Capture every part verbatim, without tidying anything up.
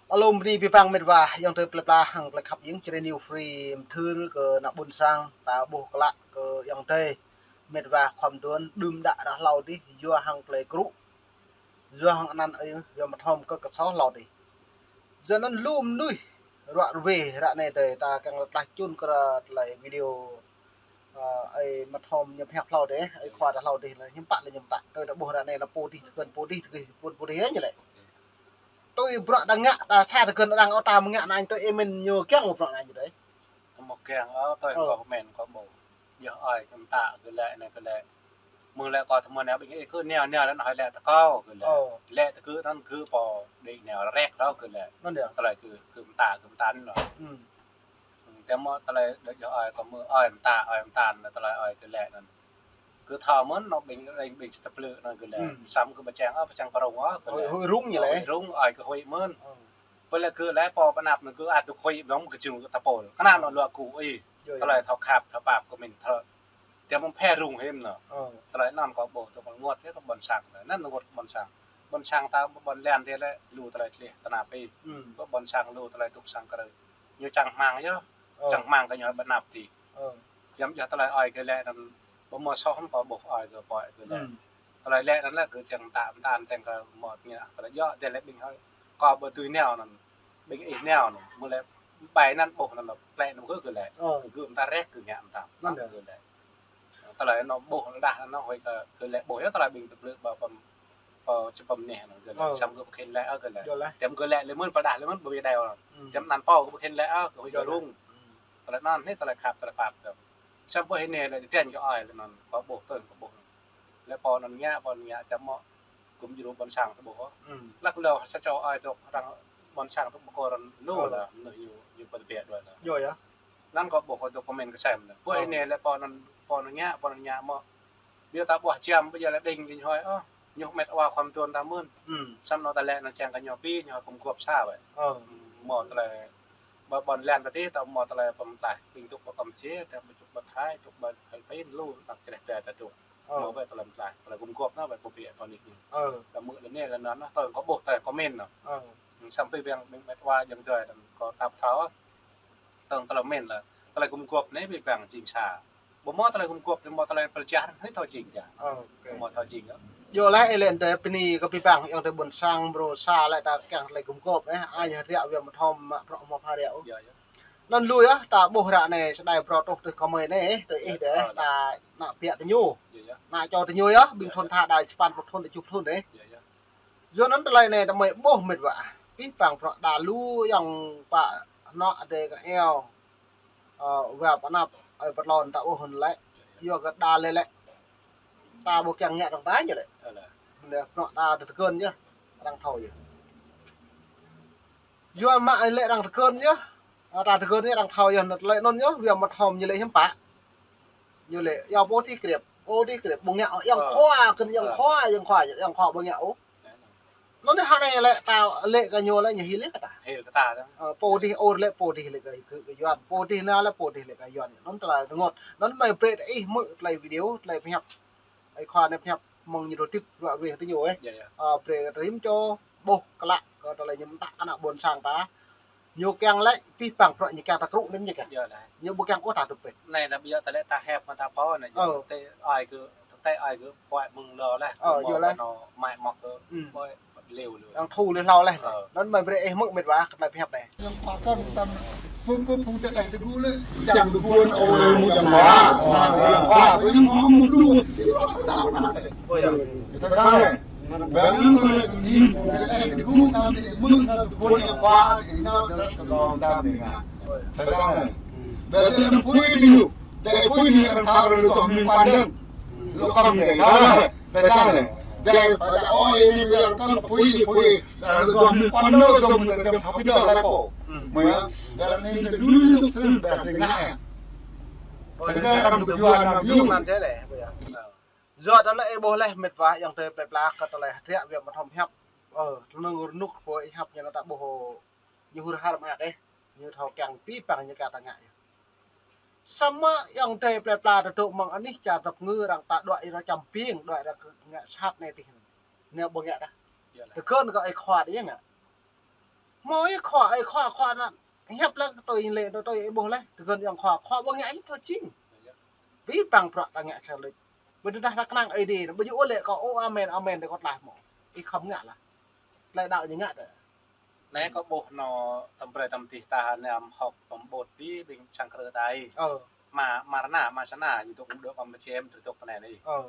Alum bơni abih bang mĕt wa, ayŏng adơi plơi pla hăng tơlơi khăp jing, Jrai New Free mơthưr kơ ană ƀôn sang, ta ƀuh klă kơ ayŏng adơi mĕt wa khua mơduôn, đưm đă ră hlâo adih, yua hăng tơlơi krŭ, yua hăng anăn ơi, yua mơthom kơ kơsŏ hlâo adih. Yua anŭn lu mơnuih ruă rơwe ră anai adơi, ta kiăng rơklah čun kơ tơlơi video, ơ, ơi mơthom ñu pơhiăp hlâo adih, ơi khua ta hlâo adih, hiư̆m pă lĕ ñu mơtă, tơdah ƀuh ră anai lĕ pô adih, tơkơn pô adih, tơkơn pô adih ñu lĕ. Tui bruă ta ngă, ta sa tơkơn arăng ôh, ta mơ̆ ngă anai tui ih mĭn ñu kiăng mơ̆ bruă anai ñu adơi. Tơmơ̆ kiăng ôh, tui kâo mĭn kâo ƀuh. Yơh ơi kơ mơtă kơ lĕ anai kơ lĕ. Mơ̆ng lĕ kâo tơmơ̆ anai ƀing ih kơ nao nao lĕ anŭn hơi lĕ tơ kâo kơ lĕ. Lĕ tơ kơ anŭn kơ pô đĭ nao rek rau kơ lĕ. Anŭn yơh. Tơlơi kơ, kơ mơtă kơ mơtăn anŭn. Tơmơ̆ tơlơi đôč yơh ơi kơ mơ̆ ơi mơtă ơi mơtăn tơlơi ơi kơ lĕ anŭn. Kơ thâo mơ̆n anŭn ƀing, ƀing, ƀing čơtơp lĕ anŭn kơ lĕ. Hm. Samơ̆ kơ ƀu čang ôh, ƀu čang kơ rŭng ôh kơ lĕ. Huĭ rŭng ñu lĕ. Huĭ rŭng ơi kơ huĭ mơ̆n. Ơ. Ƀu lĕ kơ lĕ pô pơnăp anŭn kơ ăt dŏ huĭ mơ̆n kơ jing kơ tơpul. Kơnăl anŭn luă kơ ih. Yơh, yơh. Tơlơi thâo khăp, thâo pap kơ mĭn thâo. Tơmơ̆ phe rŭng hĭm anŭn. Ơ. Tơlơi anŭn kâo ƀuh tơpul rơngot yơh kơ ƀôn sang. Anŭn rơngot ƀôn sang. Ƀôn sang ta ƀôn lan adih lĕ lu tơlơi tleh tơnap ih. Hm. Kơ ƀôn sang lu tơlơi dŏ sang krơi. Ñu čang hmang yơh. Ơ. Čang hmang kơ ñu ƀu năp adih. Ơ. Jăm yơh tơlơi ơi kơ lĕ anŭn ƀu mơ̆ soh hăm pô ƀuh ơi kơ pô ơi kơ lĕ. Hm. Tơlơi lĕ anŭn lĕ kơ čang mơtă mơtăn tơng kơ mơ̆ ñu tơlơi yơh adih lĕ ƀing hơi. Kâo ƀu tui nao anŭn. Ƀing ih nao anŭn. Mơ̆ lĕ ƀai anŭn ƀuh anŭn lĕ plĕ anŭn kơ kơ lĕ. Ơ. Kơ mơta rek kơ ngă mơta. Anŭn yơh. Kơ lĕ. Tơlơi anŭn ƀuh lĕ đah anŭn hơi kơ, kơ lĕ ƀuh yơh tơlơi ƀing tơplư ƀă pơm, pô čơpơm neh anŭn kơ lĕ. Ơ. Samơ̆ kơ ƀu khĭn lĕ ơ kơ lĕ. Yơh lĕ. Tơmơ̆ kơ lĕ lĕ mơ̆n pơđah lĕ mơ̆n ƀu ƀu đeo anŭn. Hm. Tơmơ̆ anŭn pô kơ ƀu khĭn lĕ ơ kơ hơi kơ rŭng. Hm. Tơlơi anŭn anai tơlơi khăp tơlơi pap tơm. Samơ̆ ƀuh anai lĕ tơdang kơ ơi lĕ anŭn kâo ƀuh tơng kâo ƀuh. Lĕ pô anŭn ngă, pô anŭn ngă čăm mơ̆. Kơ ƀu djru ƀôn sang tơƀuh. Hm. Lăk lơ sa čô ơi dŏ arăng ƀôn sang tơƀuh kơ arăng lu lĕ, mơnuih ñu, ñu pơtơbiă đuaĭ lĕ. Yơh, yơh. Anŭn kâo ƀuh kơ dŏ kơmĭn kơsem lĕ. Ƀuh anai lĕ pô anŭn, pô anŭn ngă, pô anŭn ngă mơ̆. Biă ta ƀuh čăm, ƀu djơ̆ lĕ đing đing hơi ôh. Ñu mĕt wa khua mơduôn ta mơ̆n. Hm. Samơ̆ anŭn ta lĕ anŭn čang kơ ñu pi, ñu gum gŏp sa wơ̆t. Ơ. Hm, mơ̆ tơlơi ƀă ƀôn lan ta adih, ta mơ̆ tơlơi pơm tlaih. Ƀing dŏ ƀă Kampuchia, ta ƀu dŏ ƀă Thái, dŏ ƀă Philippin, lu anăp čreh ƀe ta dŏ. Ơ. Mơ̆ wơ̆t tơlơi mơtlaih, tơlơi gum gŏp anŭn wơ̆t pô ƀiă pô nik anŭn. Ơ. Tơmơ̆ lĕ anai lĕ anŭn, tơl kâo ƀuh tơlơi kơmĭn anŭn. Ơ. Samơ̆ ƀing, ƀing mĕt wa ayŏng adơi anŭn kâo tap thâo. Tơl tơlơi mĭn lĕ, tơlơi gum gŏp anai ƀing ƀing jing sa. Ƀu mơ̆ tơlơi gum gŏp anai mơ̆ tơlơi pơlơčah anai thâo jing yơh. Ơ, ok. Mơ̆ thâo jing yơh. Yơh lĕ, ih lĕ anŭn tơ bơni kơ ƀing ƀing ayŏng adơi ƀôn sang, brô sa lĕ ta kiăng tơlơi gum gŏp, ơ, ai hơdră wơ̆t mơthom mă prŏ mơ̆ pha rĕo. Yơh, yơh. Anŭn lu yơh, ta ƀuh ră anai sơđai brô truh tơ kơmơi anai, tơ ih adih, ta ană ƀiă tơ ñu. Ană čô tơ ñu yơh, ƀing thun tha đa čơpăn pluh thun, tơjuh thun adih. Yua anŭn tơlơi anai ta mơi ƀuh mĕt wa. Pih pang bruă đa lu ayŏng pă anŏ adơi kơ eo. Ơ, wa pơnăp, ơi pơtlon ta ƀuh hơnŭn lĕ. Yua kơ đa lĕ lĕ. Ta ƀu kiăng ngă dong ta ñu lĕ. Lĕ bruă ta tơkơn yơh. Arăng thâo yơh. Yua mă lĕ arăng tơkơn yơh. Ơ, ta tơkơn yơh arăng thâo yơh, anŭn tơlơi anŭn yơh, wơ̆t mơthom ñu lĕ hiư̆m pă. Ñu lĕ, yua pô adih krep, pô adih krep, ƀu ngă ôh, ayŏng khua, kơ ayŏng khua, ayŏng khua, ayŏng khua ƀu ngă ôh. Anŭn anai hơnai lĕ ta lĕ kơ ñu lĕ ñu hil kơ ta. Hil kơ ta. Ơ, pô adih ôr lĕ pô adih lĕ kơ, kơ, kơ Yuan, pô adih nao lĕ pô adih lĕ kơ Yuan. Anŭn tơlơi rơngot. Anŭn mơi brơi ih hmư̆ tơlơi video, tơlơi pơhiăp. Ơi khua anai pơhiăp mơ̆ng ñu dŏ tip ruă rơwe tơ ñu, ơ. Yơh, yơh. Ơ, brơi rĭm čô ƀuh klă kơ tơlơi ñu mơtă ană ƀôn sang ta. Ñu kiăng lĕ pih pang bruă ñu kiăng ta krŭ anŭn ñu kiăng. Yơh, lĕ. Ñu ƀu kiăng ôh ta dŏ pĕt. Anai ta ƀiă ta lĕ ta hiăp mă ta pô anai. Ơ. Tơ ai kơ, tơ ai kơ pơhiăp mơ̆ng lơ lĕ. Ơ, yơh lĕ. Mă mă kơ, ƀơi liu liu. Arăng thu lĕ hlâo lĕ. Ơ. Anŭn mơi brơi ih hmư̆ mĕt wa, kơ tơlơi pơhiăp anai. Yang pakam tam pun pun pun tơlơi tơgŭ lĕ. Yang tơgŭ ôh lĕ mơ̆ yang wa. Yang wa, yang wa mơ̆ lu. Ơ, yơh. Kita tahu. Bang anŭn kơ lĕ kơ ƀing, kơ lĕ kơ ƀing gŭ tam tơlơi mơ̆ng kơ tơpul yang wa, yang nao tơlơi kơ lŏm tam tơlơi ngă. Tơlơi anŭn. Bang anŭn pui kơ ñu, tơlơi pui ñu arăng thâo lu tơm mĭn pơđơ̆ng. Lu kơm tơlơi thâo lĕ. Tơlơi anŭn. Tơlơi pơđah ơi ñu arăng thâo pui, pui. Lu tơm mĭn pơđơ̆ng, tơm mĭn tơm thâo pơđah lĕ pô. Mơ̆ yơh. Tơlơi anŭn tơlơi lu lu sưng ƀă tơlơi ngă. Tơlơi arăng dŏ yua anŭn yua. Yua anŭn ih ƀuh lĕ mĕt wa ayŏng adơi plơi pla kơ tơlơi hơdră wơ̆t mơthom hiăp. Ơ, tơnơ̆ng rơnuk pô ih hiăp ñu anŭn ta ƀuh ñu hur har mơak ih. Ñu thâo kiăng pih pang ñu kơ ta ngă yơh. Samơ̆ ayŏng adơi plơi pla ta dŏ mơ̆ng anih čar tơpơngư arăng ta đuaĭ rai čăm ƀing, đuaĭ rai ngă sat anai tih. Anai ƀu ngă đah. Tơkơn kơ ơi khua adih ngă. Mơ̆ ih khua, ih khua, khua anŭn. Hiăp lĕ tui lĕ, tui ih ƀuh lĕ. Tơgŭn yang khua, khua ƀu ngă ih thâo jing. Abih bang bruă ta ngă sơlĕč. Ƀu djơ̆ dah ta kơnang Ơi Adai, ƀu djơ̆ ôh lĕ kâo ôh amen, amen, đe kâo tlaih mơ̆. Ih khŏm ngă lah. Tơlơi đaŏ ñu ngă đe. Anai kâo ƀuh anŏ tơm brơi tơm tih ta anăm hŏk pơƀut ƀing sang krư̆ ta ih. Ơ. Mă, mă rơna, mă sa na, ñu dŏ, dŏ kơ mơčem, dŏ kơ anai anai. Ơ.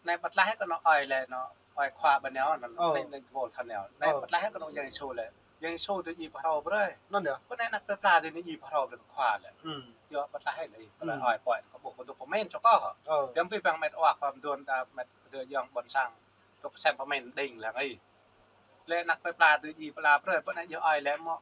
Anai pơtlaih kơ anŏ ơi lĕ, anŏ ơi khua ƀơi anai, anŏ, ơ, anai, anai kơ ƀôl than anai. Anai, ơ, pơtlaih kơ anŏ Yang Yêsu lĕ. Yang Yêsu tui djai phrâo brơi. Anŭn yơh. Pơ anai anăp plơi pla tui djai phrâo brơi kơ khua lĕ. Hmm. Yua pơtlaih lĕ. Tơlơi, hmm, ơi pơ̆ kơ ƀuh kơ dŏ pơmĭn čô kâo. Ơ. Tơm abih bang met wa khua mơdôn ta met dŏ jơ̆ng ƀôn sang. Dŏ sem pơmĭn đing lăng ih. Lĕ anăp plơi pla tui djai pla brơi, pơ anai yơh ơi lĕ mơ̆.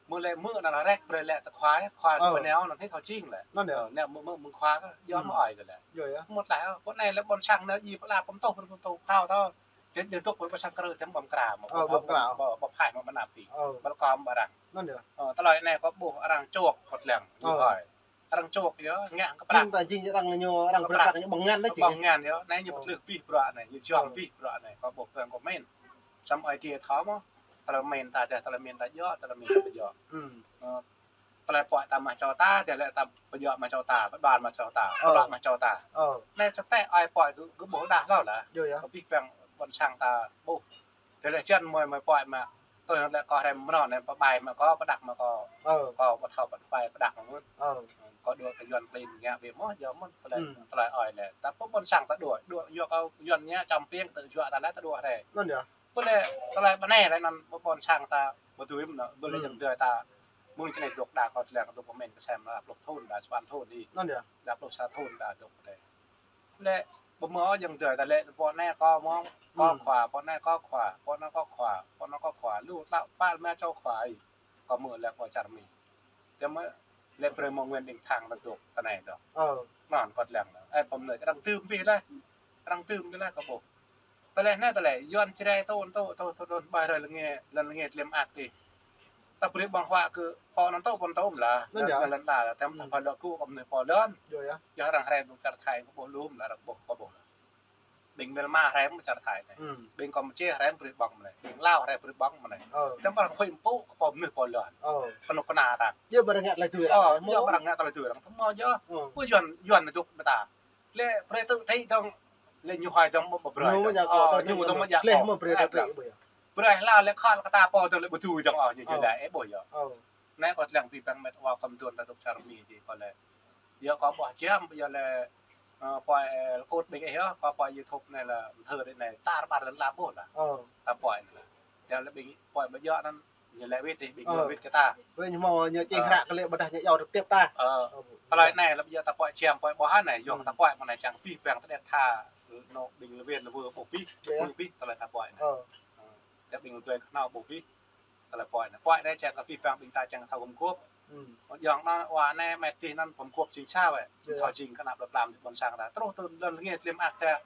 Mơ̆ lĕ mơ̆ anŭn rĕk brơi lĕ tơ khua, khua, ơ, pơ anai anŏ anŭn ih thâo jing lĕ. Anŭn yơh. Ơ, anai mơ̆, mơ̆, mơ̆ng khua kơ, yua, hmm, mơ̆ ơi kơ lĕ. Yua, yua. Mơ̆ tlaih, ơ, pơ anai lĕ ƀôn sang anai djai pla pơtô, pơtô phao thâo. Tơl djai dŏ pơ sang krư̆ tơm ƀơ̆ng kra mơ̆, ơ, ƀơ̆ng kra, ƀơ̆ng, ƀơ̆ng phai mơ̆ mơnap pi. Ơ. Ƀơ̆ng kra mơ̆ arăng. Anŭn yơh. Ơ, tơlơi anai kâo ƀuh arăng čŏk kơ lăng, ơ, ñu hơi. Arăng čŏk yơh, ngă kơ prăk. Jing ta jing arăng ñu, arăng kơ prăk, prăk ñu ƀơ̆ng ngăn lĕ či. Ƀơ̆ng ngăn yơh, anai ñu, ơ, pơtlưh abih bruă anai, ñu jŏng, ơ, abih bruă anai, kâo ƀuh kơ kâo mĭn. Samơ̆ Ơi Adai thâo mơ̆, tơlơi mĭn ta, tơlơi mĭn ta djŏ, tơlơi mĭn ta djŏ. Hmm. Ơ, tơlơi pơ̆ ta mă čô ta, tơlơi ta pơjŏ mă čô ta, pơđar mă čô ta, ơ, pơđar mă čô ta. Ơ. Anai čơtĕ ơi pơ̆ kơ, kơ ƀuh đah lŏ lah. Yơh, yơh. Kơ abih bang ƀôn sang ta ƀuh. Tơlơi jăn mơi mơi pơ̆ mă. Tui hăng lĕ kâo hrăm mơnŏ anai pơƀai mă kâo, pơđăk mă kâo. Ơ. Kâo ƀu thâo pơƀai pơđăk mơ̆n. Ơ. Kâo dŏ kơ Yuan klin ngă ƀiă mơ̆, yua mơ̆n tơlơi, hmm, tơlơi ơi lĕ. Ta pơ̆ ƀôn sang ta dŏ, dŏ yua kâo Yuan ngă čăm piêng tơ yua ta lĕ ta dŏ hrơi. Anŭn yơh. Ƀu lĕ tơlơi ƀơi anai lĕ anŭn ƀôn sang ta ƀu dưi mơ̆n, ƀu lĕ, hmm, yang dơi ta. Mơ̆ng čơnai dŏ đa kâo tơlơi dŏ pơmĭn kơ sem lah pluh thŭn, đa sapăn thŭn đih. Anŭn yơh. Đa pluh sa thŭn đa dŏ đe. Lĕ, ƀu mơ̆ yang dơi ta lĕ, pơ anai kâo mơ̆ng, kâo, hmm, khua, pơ anai kâo khua, pơ anai kâo khua, pơ anai kâo khua. Lu tlao păl mă čô khua ih. Kâo mơ̆ lĕ kâo čar Mi. Tơm mơ̆ lĕ brơi mơ̆ng Nguyễn Đình Thắng ta dŏ, ta anai dŏ. Ơ. Anŭn kâo lăng. Ơ, pơm lĕ, arăng dưm abih lĕ. Arăng dưm abih lĕ kâo ƀuh. Tơlơi anai tơlơi, Yuan Jrai tŏ, tŏ, tŏ, tŏ, tŏ, ƀai hrơi lĕ ngă, lĕ ngă tlem ak đih. Ta brơi ƀơ̆ng huă kơ pô anŭn tŏ pơ̆n tŏm lah. Anŭn yơh. Lĕ lĕ lĕ, tơm, hmm, ta pha lŏ kơ kơ mơnuih pô lŏn. Yơh, yơh. Yơh arăng hrăm ƀơ̆ng čar Thái kơ ƀuh lŏm lah, arăng ƀuh kơ ƀuh lah. Ƀing Myanmar hrăm ƀơ̆ng čar Thái anai. Hmm. Ƀing Kampuchia hrăm brơi ƀơ̆ng mơ̆ anai. Ƀing Lao hrăm brơi ƀơ̆ng mơ̆ anai. Ơ. Tơm arăng huĭ mpŭ kơ pô mơnuih pô lŏn. Ơ. Kơnuk kơna arăng. Yơh ƀu arăng ngă tơlơi tui arăng. Ơ, yơh ƀu arăng ngă tơlơi tui arăng. Tơm mơ̆ yơh. Ơ. Ƀu Yuan, Yuan anai dŏ mơta. Lĕ brơi tŭ thĭ dơ̆ng, lĕ ñu hơi dơ̆ng ƀu, ƀu brơi. Ñu mơ̆ djă kâo, ơ, ñu dơ̆ng mơ̆ djă kâo. Brơi tŭ thĭ ƀu yơh. Brơi hla lĕ khăl kơ ta pô dơ̆ng lĕ ƀu tui dơ̆ng ôh, ñu, ơ, djă lĕ, ơ, ƀu yơh. Ơ. Anai kâo lăng abih bang met wa khua mơdôn ta dŏ čar Mi dih kâo lĕ. Yua kâo ƀuh čem, yua lĕ, ơ, pơ̆, ơ, kơ̆t ƀing ih yơh, kâo pơ̆ YouTube anai lĕ, mơthơ đih anai, tar ƀar lŏn ala ƀuh lah. Ơ. Ta pơ̆ anai lah. Yua lĕ ƀing pơ̆ ƀu djơ̆ anŭn, ñu lĕ wĭt dih, ƀing, ơ, ñu wĭt kơ ta. Ƀing ñu mơ̆ ñu čih, ơ, hră kơ lĕ ƀôdah ñu yua trực tiếp ta. Ơ. Ơ. Tơlơi anai lĕ ƀu djơ̆ ta pơ̆ čem pơ̆ ƀuh anai, yua, hmm, ta pơ̆ mơ̆ anai čang abih bang ta đet tha, anŏ ƀing lơwen lơwơ ƀuh abih, yơh, ƀuh abih tơlơi ta pơ̆ anai. Ơ. Ơ. Tơdah ƀing lơwen kơnâo ƀuh abih tơlơi pơ̆ anai. Pơ̆ anai čang kơ abih bang ƀing ta čang thâo gum gôp. Hmm. Ƀu djơ̆ anŭn wa anai met dih anŭn gum gôp jing sa wĕ. Yơh. Thâo jing kơ anăp lŏn plam ƀôn sang ta. Truh tơ lŏn lĕ ngă tlem ak ta.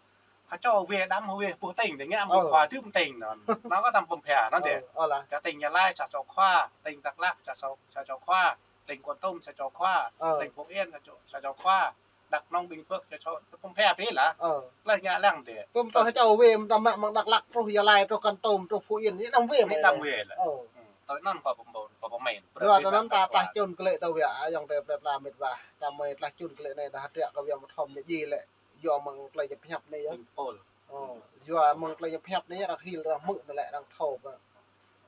Hơčô wĕ đăm wĕ ƀuh tĭng, đe ngă, ơ, mơ̆ng khua dưm tĭng anŭn. Anŭn kơ tơm pơm phia anŭn, ơ, đe. Ơ lah. Kơ tĭng Gia Lai sa čô khua, tĭng Dak Lak sa čô, sa čô khua, tĭng Kon Tum sa čô khua, ơ, tĭng Phú Yên sa čô, sa čô khua, Đắk Nông Bình Phước sa čô, pơm phia pĭ lah. Ơ. Lah ngă lăng đe. Pơm tơ hơčô wĕ, mơ̆ ta mă mơ̆ng Dak Lak truh Gia Lai, truh Kon Tum, truh Phú Yên, anăm wĕ, anăm wĕ lah. Ơ. Hmm. Tơ anŭn kâo pơm ƀôn, kâo pơmĭn. Yua tơ anŭn ta tlaih čun kơ lĕ tơ wĕ, ayŏng adơi plơi pla met wa. Ta mơi tlaih čun kơ lĕ anai, ta hơdră kơ wĕ mơ̆ thom ñu djai lĕ. Yua mơ̆ng tơlơi ñu pơhiăp anai yơh. Ƀing pôl. Ơ, yua mơ̆ng tơlơi ñu pơhiăp anai yơh, arăng hil arăng hmư̆ anai lĕ arăng thâo ƀă.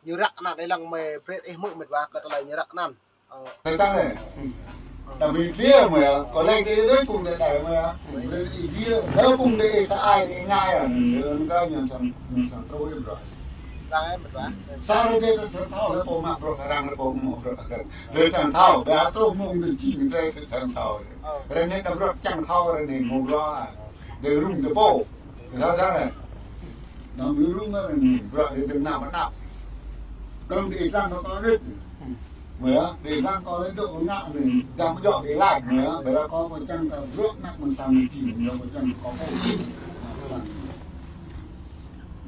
Ñu răk anăn anai lăng mơi brơi ih hmư̆ met wa kơ tơlơi ñu răk anăn. Ơ. Tơ sang anai. Đăm ƀing tliê mơi yơh, kâo lĕ tơ đơi phung tơ đơi mơi yơh. Brơi ih tliê, đơi phung tơ ih sa ai tơ ih ngă yơh. Ñu kơ ñu sang, ñu sang truh ih brơi. Sang ih met wa. Sa rơi tơ sang thâo lĕ pô mă brơi arăng lĕ pô mă brơi arăng. Tơ sang thâo, ƀiă truh mơ̆ng ƀing čing tơ sang thâo. Ơ. Ră anai đăm brơi čang thâo ră anai mơ̆ brơi. Dê rung dê pô. Dê thâo sa anai. Nŏng dê rung anai, brơi dê dơ̆ng nao pơ anăp. Dơ̆ng dê lăng kơ kâo rĭt. Mơ̆ yơh, dê lăng kơ kâo rĭt dŏ ngă anai, dăm djŏ dê lăng, mơ̆ yơh, ƀiă kâo kâo čang kơ brơi anăp mơ̆n sang anai čing, yơh kâo čang kơ kâo pô.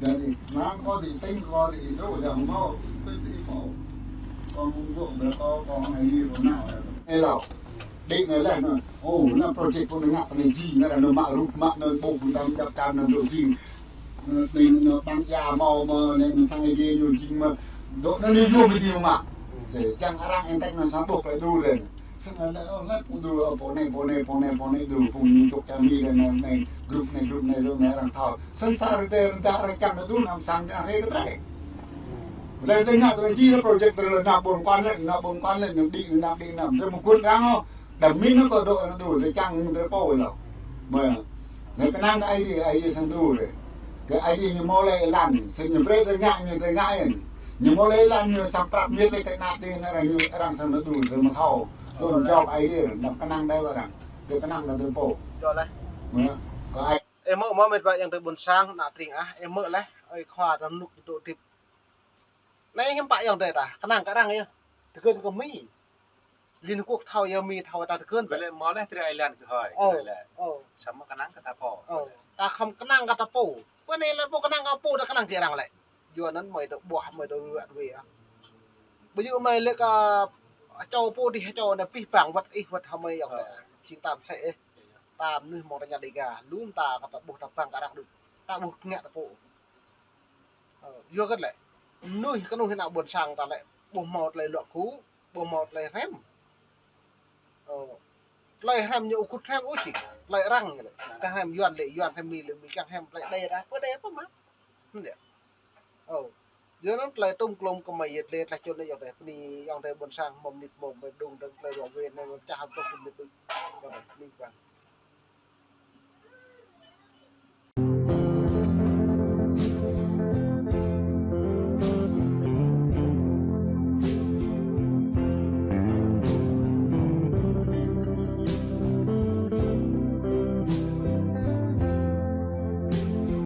Dê lăng kâo dê tĭng kâo dê dro dăm mơ̆, tĭng dê pô. Kâo mơ̆ng dŏ ƀiă kâo kâo ngă anai rô nao. Ê lao. Đĭ anai lĕ anŭn. Ơ, anŭn project pô anŭn ngă anai jing, anŭn anŭn mă rup, mă anŭn ƀuh, anŭn djăp čar anŭn dŏ jing. Anŭn, anŭn, anŭn ƀăng ia hmâo mơ̆, anŭn, anŭn sang Ơi Adai ñu jing mơ̆. Dŏ anŭn ñu yua mơ̆ ti mă. Sĭt čang arăng eng tĕk anŭn samơ̆ ƀuh klĕ dŭ ren. Sĭt anŭn lĕ, ơ, lĕ pô dŭ, ơ, pô anai, pô anai, pô anai, pô anai dŭ, pô ñu čŏk čang mi ren, anai, anai, grup anai, grup anai, grup anai, arăng thâo. Sĭt sa rơdê, rơdê arăng čang dŭ, anăm sang arăng rê kơ trai. Lĕ tơngă tơlơi či lĕ project tơlơi ană ƀôn kuan lĕ, ană ƀôn kuan lĕ, anăm đĭ, anăm đĭ, anăm. Tơlơi mơguôn arăng ôh. Đăm min anŭn kơ dŏ anŭn dŭ, lĕ čang mơ̆ng tơlơi pô lŏ. Mơ̆, lĕ kơnang kơ Aê Diê, Aê Diê sang dŭ lĕ. Kơ Aê Diê ñu mơ̆ lĕ êlan, sĭt ñu brơi tơngă, ñu tơngă ên. Ñu mơ̆ lĕ êlan, ñu sang prăp ñu lĕ kơ ană tê ană arăng, ñu arăng sang anŭn dŭ, tơlơi mơ̆ thâo. Tơlơi jawab Aê Diê, đăm kơnang đơi kơ arăng. Kơ kơnang kơ tơlơi pô. Dŏ lĕ. Mơ̆, kơ Aê. Ơ, mơ̆, mơ̆ met wa ayŏng adơi ƀôn sang, ană tring ah, ơ, mơ̆ lĕ, ơi khua tơnuk dŏ tip. Anai hiư̆m pă ayŏng adơi ta, kơnang kơ arăng yơh. Tơgơ̆n kơ Mi. Liên Hợp Quốc thâo yơh Mi thâo ta tơgơ̆n. Wơ̆t lĕ mơ̆ lĕ Tri Island kơ hơi. Ơ, ơ. Samơ̆ kơnang kơ ta pô. Ơ, ta khŏm kơnang kơ ta pô. Pơ anai lĕ pô kơnang kơ pô ta kơnang kơ arăng lĕ. Yua anŭn mơi dŏ ƀuah mơi dŏ ruă ruă ah. Ƀu djơ̆ mơi lĕ kơ čô pô dih čô anai pih pang wơ̆t ih wơ̆t hơmơi ayŏng adơi. Ơ. Jing tam sĕ ih. Ta mơnuih mơ̆ng ta ña Đêga, lŏm ta kơ ta ƀuh ta pang kơ arăng đôč. Ta ƀuh ngă ta pô. Ơ, yua kơ lĕ. Mơnuih kơ mơnuih ană ƀôn sang ta lĕ. Ƀu hmâo tơlơi luă gŭ, ƀu hmâo tơlơi hrăm. Ơ, tơlơi hrăm ñu ŭ kŭt hrăm ôh sĭt. Tơlơi arăng ñu lĕ. Kơ hrăm Yuan lĕ Yuan, hrăm Mi lĕ Mi, kiăng hrăm tơlơi đe ta, pơ đe pơ mă. Hơnŭn yơh. Ơ. Yua anŭn tơlơi tŭm klôm kơ mơi yơh tơlơi tơlơi čôn anai ayŏng adơi. Bơni ayŏng adơi ƀôn sang mơ̆ mơnit mơ̆ mơi đŭng dơ̆ng tơlơi ruă wê anai mơ̆ čah hăm tŭm mơnit đŭng.